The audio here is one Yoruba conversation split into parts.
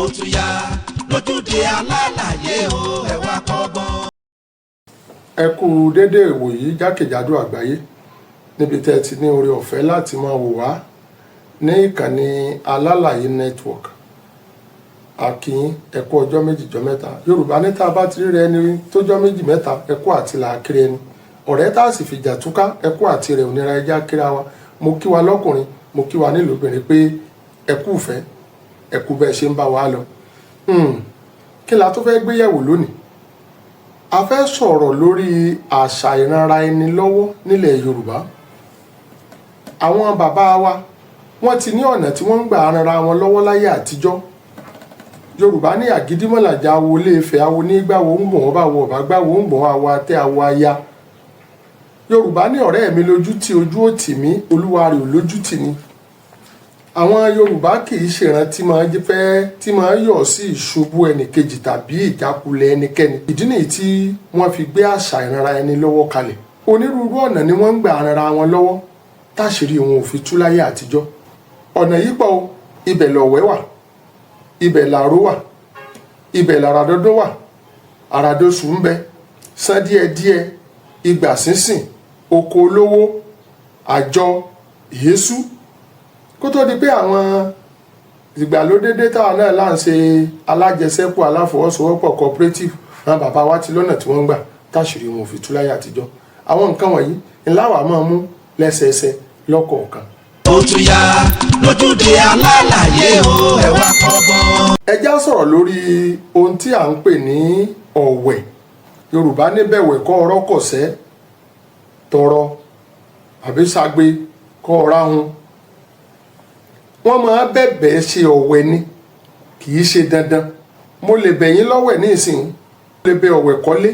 Ó tún yá lójúde alálàyé o, ẹ wá kọ́gbọ́n. Ẹ kú déédéé ìwòyí jákèjádò àgbáyé níbi tẹ́ ẹ ti ní oore ọ̀fẹ́ láti máa wò wá ní ìkànnì Alálàyé Network. A kí yín, ẹ kú ọjọ́ méjì, jọ mẹ́ta. Yorùbá ní tá a bá ti rí ẹni tó jọ́ méjì mẹ́ta, ẹ kú àti làákiri ẹni ọ̀rẹ́ tá a sì fìjà túká, ẹ kú àti rẹ̀ òníra ẹja kíra wa. Mo kí wa lọ́kùnrin, mo kí wa nílùú pé ẹ kú ìfẹ́, ẹ kú bẹ́ẹ̀ ṣe ń bá wa lọ. Kí la tó fẹ́ gbé yẹ̀wò lónìí? A fẹ́ sọ̀rọ̀ lórí àṣà ìranra ẹni lọ́wọ́ nílẹ̀ Yorùbá. Àwọn bàbá wa, wọ́n ti ní ọ̀nà tí wọ́n ń gbà ranra wọn lọ́wọ́ láyé àtijọ́. Yorùbá ní àgídímọ̀làjà awo ilé Ifẹ̀, awo nígbàwo ń gbọ̀n bá wo ọ̀bá gbàwo ń gbọ̀n awo atẹ́ awo aya. Yorùbá ní ọ̀rẹ́ mi lójú tí ojú ò tì mí, olúwa rẹ̀ ò lójú tì ní. Àwọn Yorùbá kì í ṣèran tí máa fẹ́ tí máa yọ̀ sí ìṣubú ẹnìkejì tàbí ìjákulẹ̀ ẹnikẹ́ni. Ìdí nìyí tí wọ́n fi gbé àṣà ìranra ẹni lọ́wọ́ kalẹ̀. Onírúurú ọ̀nà ni wọ́n ń gbà ranra wọn lọ́wọ́ táṣìírí wọn ò fi tú láyé àtijọ́. Ọ̀nà yìí pọ̀ o. Ibẹ̀ lọ̀wẹ́ wà, ibẹ̀ làró wà, ibẹ̀ làràdọ́dún wà, àràdóṣù ń bẹ, san díẹ̀díẹ̀, ìgbà sínsìn, oko olówó, àjọ ìhésù. Kó tó di pé àwọn ìgbàlódé dé, táwa náà là ń ṣe alájẹsẹ́kù, aláfọwọ́sowọ́pọ̀, cooperative, àwọn bàbá wa ti lọ́nà tí wọ́n ń gbà táṣìírí wọn ò fi tú láyé àtijọ́. Àwọn nǹkan wọ̀nyí ńlá wàá máa mú lẹ́sẹẹsẹ lọ́kọ̀ọ̀kan. Ó tún yá lójúde alálàyé o, ẹ wá kọ́gbọ́n. Ẹ já sọ̀rọ̀ lórí ohun tí à ń pè ní ọ̀wẹ̀. Yorùbá ní bẹ̀wẹ̀ kọ́ ọ̀rọ̀ kọ̀sẹ́ tọrọ àbí sagbe kọ́ ọ̀ráhun. Wọ́n máa bẹ̀bẹ̀ ṣe ọ̀wẹ̀ ni, kì í ṣe dandan. Mo lè bẹ̀ yín lọ́wẹ̀ ní ìsìn, mo lè bẹ ọ̀wẹ̀ kọ́lé,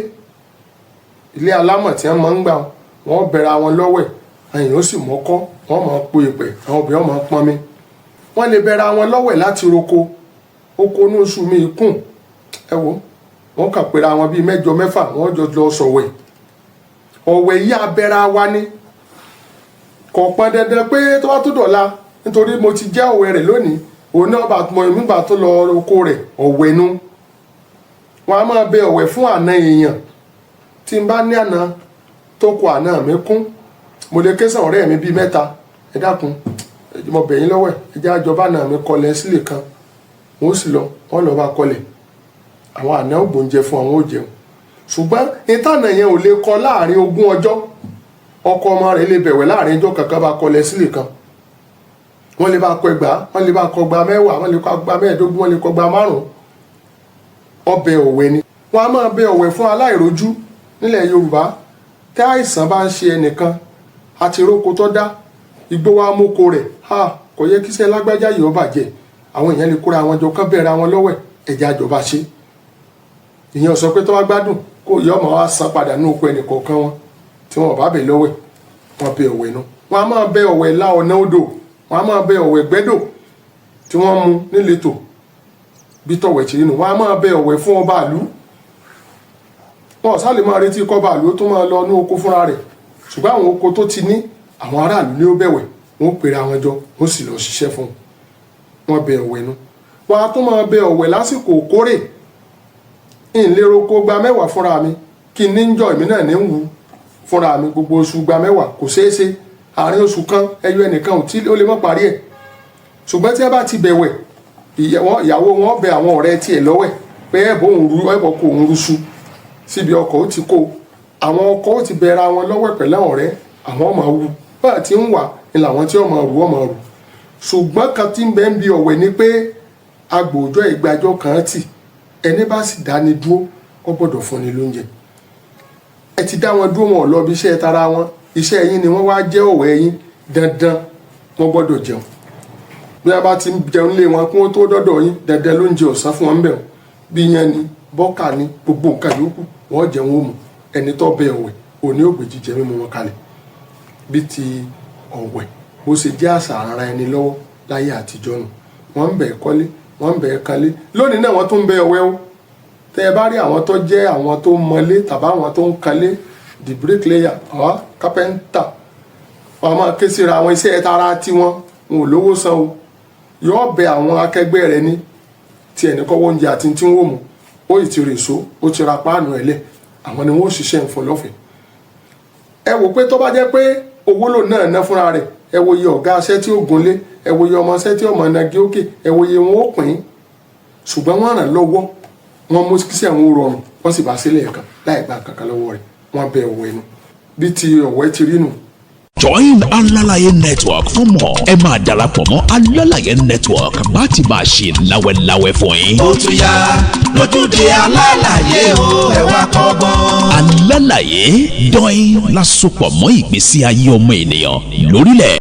ilé alámọ̀ tí wọ́n máa ń gbà. Wọ́n bẹ̀rẹ̀ àwọn lọ́wẹ̀, àyìn ó sì mọ́kọ́, wọ́n máa po ìpẹ̀, àwọn obìnrin máa pọnmi. Wọ́n lè bẹ̀rẹ̀ àwọn lọ́wẹ̀ láti roko oko inú oṣù mi kùn. Ẹ wo, wọ́n kàn pera wọn bíi mẹ́jọ, mẹ́fà, wọ́n jọ lọ sọ̀wẹ̀. Ọ̀wẹ̀ yìí, abẹ́ra wa ni, kò pọn dandan pé tó bá tó dọ̀la, nítorí mo ti jẹ́ ọ̀wẹ̀ rẹ̀ lónìí, òun náà bá mọ ìmúgbà tó lọ oko rẹ̀. Ọ̀wẹ̀ nu. Wọn a máa bẹ ọ̀wẹ̀ fún àna èèyàn. Tí n bá ní àna tó kọ àna mi kún, mo lè ké sàn ọ̀rẹ́ mi bíi mẹ́ta: "Ẹ dákun, mo bẹ̀ yín lọ́wẹ̀, ẹ jẹ́ àjọba àna mi kọlẹ̀ sílẹ̀ kan." Wọ́n sì lọ, wọ́n lọ bá kọlẹ̀. Àwọn àna ò gbóúnjẹ fún àwọn, ò jẹun. Ṣùgbọ́n ìtànà yẹn ò lè kọ láàrin 20 ọjọ́. Ọkọ ọmọ rẹ̀ lè bẹ̀wẹ̀ láàrin ọjọ́ kankan bá kọlẹ̀ sílẹ̀ kan. Wọ́n lè bá kọ 20, wọ́n lè bá kọ 20, wọ́n lè kọ 25, wọ́n lè kọ 5. Ọbẹ̀ ọ̀wẹ̀ ni. Wọ́n á máa bẹ ọ̀wẹ̀ fún aláìrójú nílẹ̀ Yorùbá. Tí àìsàn bá ń ṣe ẹnìkan àti ìrókò tó dá igbó wa móko rẹ̀, ha, kò yẹ kí iṣẹ́ lágbájá yìí ó bàjẹ́. Àwọn èèyàn lè kóra àwọn jọ kán bẹ̀rẹ̀ àwọn lọ́wẹ̀, ẹ̀jẹ̀ àjọba ṣe. Ìyẹn sọ pé tó bá gbádùn kó yọ ọmọ wa san padà ní oko ẹnìkọ̀ọ̀kan wọn tí wọn bá bẹ̀ lọ́wẹ̀. Wọn bẹ ọ̀wẹ̀ nu. Wọn á máa bẹ ọ̀wẹ̀ lá ọ̀nà odò, wọn á máa bẹ ọ̀wẹ̀ gbẹ́dò tí wọ́n mú níletò. Bí tọ̀wẹ̀ tì nínú, wọn á máa bẹ ọ̀wẹ̀ fún ọba àlú. Wọn ò sálè máa retí kọ́ba àlú tó máa lọ ní oko fúnra rẹ̀, ṣùgbọ́n àwọn oko tó ti ní, àwọn aráàlú ní ó bẹ̀wẹ̀, wọn ó pèrè àwọn jọ, wọn ó sì lọ ṣiṣẹ́ fún wọn. Bẹ ọ̀wẹ̀ nu. Wọn á tún máa bẹ ọ̀wẹ̀ lásìkò kórè. Ìlérò kó 20 fúnra mi, kí n ní ń jọ èmi náà ní ń wù fúnra mi gbogbo oṣù 20, kò ṣeé ṣe. Àárín oṣù kan, ẹyọ ẹnìkan ò tí ó lè mọ́ parí ẹ̀. Ṣùgbọ́n tí ẹ bá ti bẹ̀wẹ̀, ìyàwó wọn bẹ àwọn ọ̀rẹ́ tiẹ̀ lọ́wẹ̀ pé ẹ̀bùn òun ru ẹ̀bọ̀ kò òun ruṣu síbi ọkọ̀, ó ti kó àwọn ọkọ̀, ó ti bẹ̀rẹ̀ àwọn lọ́wẹ̀ pẹ̀lú àwọn ọ̀rẹ́ àwọn ọmọ wù bá ti ń wà ní làwọn tí ọmọ rù ọmọ rù. Ṣùgbọ́n kan tí ń bẹ ń bi ọ̀wẹ̀ ni pé agbòòjọ́ ìgbàjọ́ kan tì, ẹni bá sì dáni dúró, ó gbọ́dọ̀ fúnni lóúnjẹ. Ẹ ti dá wọn dúró, wọn ò lọ bí iṣẹ́ tara wọn, iṣẹ́ yín ni wọ́n wá jẹ́ ọ̀wẹ́ yín. Dandan, wọ́n gbọ́dọ̀ jẹun. Bí a bá ti ń jẹun lé wọn kí wọ́n tó dọ́dọ̀ yín, dandan ló ń jẹ ọ̀sán fún wọn bẹ̀. Bí yẹn ni bọ́kà ni gbogbo nǹkan yòókù, wọ́n jẹun ó mu. Ẹni tó bẹ ọ̀wẹ̀ òní ògbè jíjẹ mímu wọn kalẹ̀. Bí ti ọ̀wẹ̀ bó ṣe jẹ́ àṣà ara ẹni lọ́wọ́ láyé àtijọ́ nù. Wọ́n ń bẹ̀ kọ́lé, wọ́n ń bẹ̀ kanlé. Lónìí náà, wọ́n tún ń bẹ ọ̀wẹ̀ o. Tẹ́ ẹ bá rí àwọn tó jẹ́ àwọn tó ń mọlé tàbí àwọn tó ń kanlé, the bricklayer or carpenter, wọ́n máa ké síra àwọn iṣẹ́ tara tiwọn. Wọn ò lówó san o, yóò bẹ àwọn akẹgbẹ́ rẹ̀ ní. Tí ẹnì kọ́wọ́ oúnjẹ àti tí wọ́n mú, ó ì ti rè so, ó ti ra páànù ẹ̀ lẹ̀, àwọn ni wọ́n ṣiṣẹ́ ń fún lọ́fẹ̀ẹ́. Ẹ wò pé tó bá jẹ́ pé owó lò náà ná fúnra rẹ̀, ẹ wo iye ọ̀gá aṣẹ́ tí ó gunlé, ẹ wo iye ọmọ aṣẹ́ tí ó mọ̀ nagi ókè, ẹ wo iye wọn ó pín. Ṣùgbọ́n wọ́n ràn lọ́wọ́, wọ́n mú kíṣẹ́ wọn rọrùn, wọ́n sì bá sílẹ̀ kan láì gba kankan lọ́wọ́ rẹ̀. Wọ́n bẹ ọ̀wẹ́ nu bí ti ọ̀wẹ́ ti rí nù. Join Alalaye Network fún mọ̀. Ẹ máa darapọ̀ mọ́ Alalaye Network bá ti máa ṣe láwẹ́láwẹ́ fún yín. Ó tún yá lójúde alálàyé o, ẹ wá kọ́gbọ́n. Alálàyé dọ́yìn lásopọ̀ mọ́ ìgbésí ayé ọmọ ènìyàn lórílẹ̀.